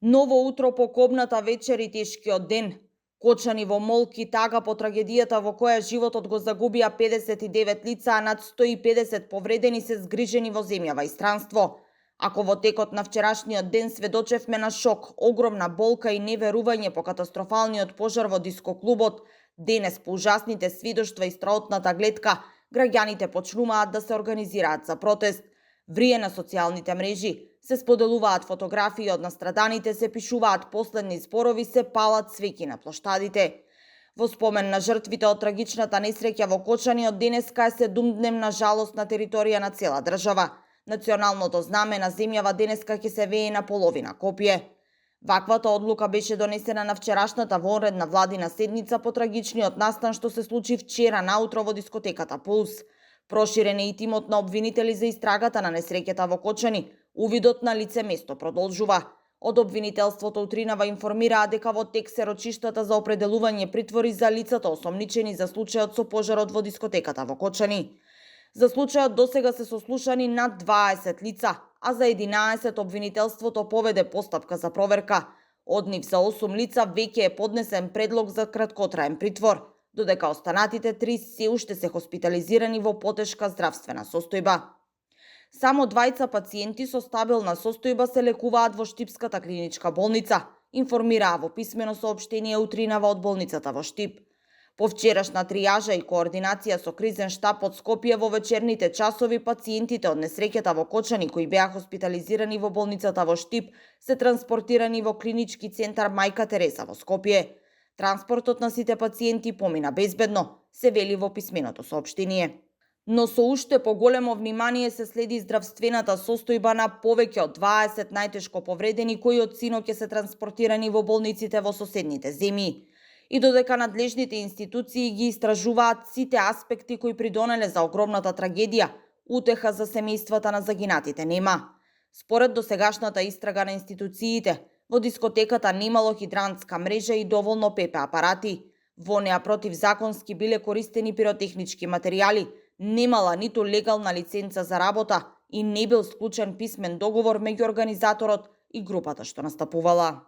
Ново утро по кобната вечер и тешкиот ден. Кочани во Молки тага по трагедијата во која животот го загубија 59 лица, а над 150 повредени се згрижени во земјава и странство. Ако во текот на вчерашниот ден сведочевме на шок, огромна болка и неверување по катастрофалниот пожар во дискоклубот, денес по ужасните свидоштва и страотната гледка, граѓаните почнуваат да се организираат за протест. Врие на социјалните мрежи, се споделуваат фотографии од настраданите, се пишуваат последни зборови, се палат свеќи на плоштадите. Во спомен на жртвите од трагичната несреќа во Кочани, од денеска е 7-дневна жалост на територија на цела држава. Националното знаме на земјава денеска ќе се вее на половина копие. Ваквата одлука беше донесена на вчерашната вонредна владина седница по трагичниот настан што се случи вчера наутро во дискотеката Пулс. Проширен е и тимот на обвинители за истрагата на несреќата во Кочани. Увидот на лице место продолжува. Од обвинителството утринава информираа дека во тек се рочиштата за определување притвори за лицата осомничени за случајот со пожарот во дискотеката во Кочани. За случајот досега се сослушани над 20 лица, а за 11 обвинителството поведе постапка за проверка. Од нив за 8 лица веќе е поднесен предлог за краткотраен притвор, додека останатите 3 се уште се хоспитализирани во потешка здравствена состојба. Само 2 пациенти со стабилна состојба се лекуваат во Штипската клиничка болница, информираа во писмено соопштение утринава од болницата во Штип. По вчерашна тријажа и координација со кризен штаб од Скопје во вечерните часови, пациентите од несреќата во Кочани кои беа хоспитализирани во болницата во Штип се транспортирани во клинички центар Мајка Тереза во Скопје. Транспортот на сите пациенти помина безбедно, се вели во писменото соопштение. Но со уште поголемо внимание се следи здравствената состојба на повеќе од 20 најтешко повредени кои од синоќ се транспортирани во болниците во соседните земји. И додека надлежните институции ги истражуваат сите аспекти кои придонеле за огромната трагедија, утеха за семејствата на загинатите нема. Според досегашната истрага на институциите, во дискотеката немало хидрантска мрежа и доволно ПП апарати. Во неа противзаконски биле користени пиротехнички материјали, немала ниту легална лиценца за работа и не бил склучен писмен договор меѓу организаторот и групата што настапувала.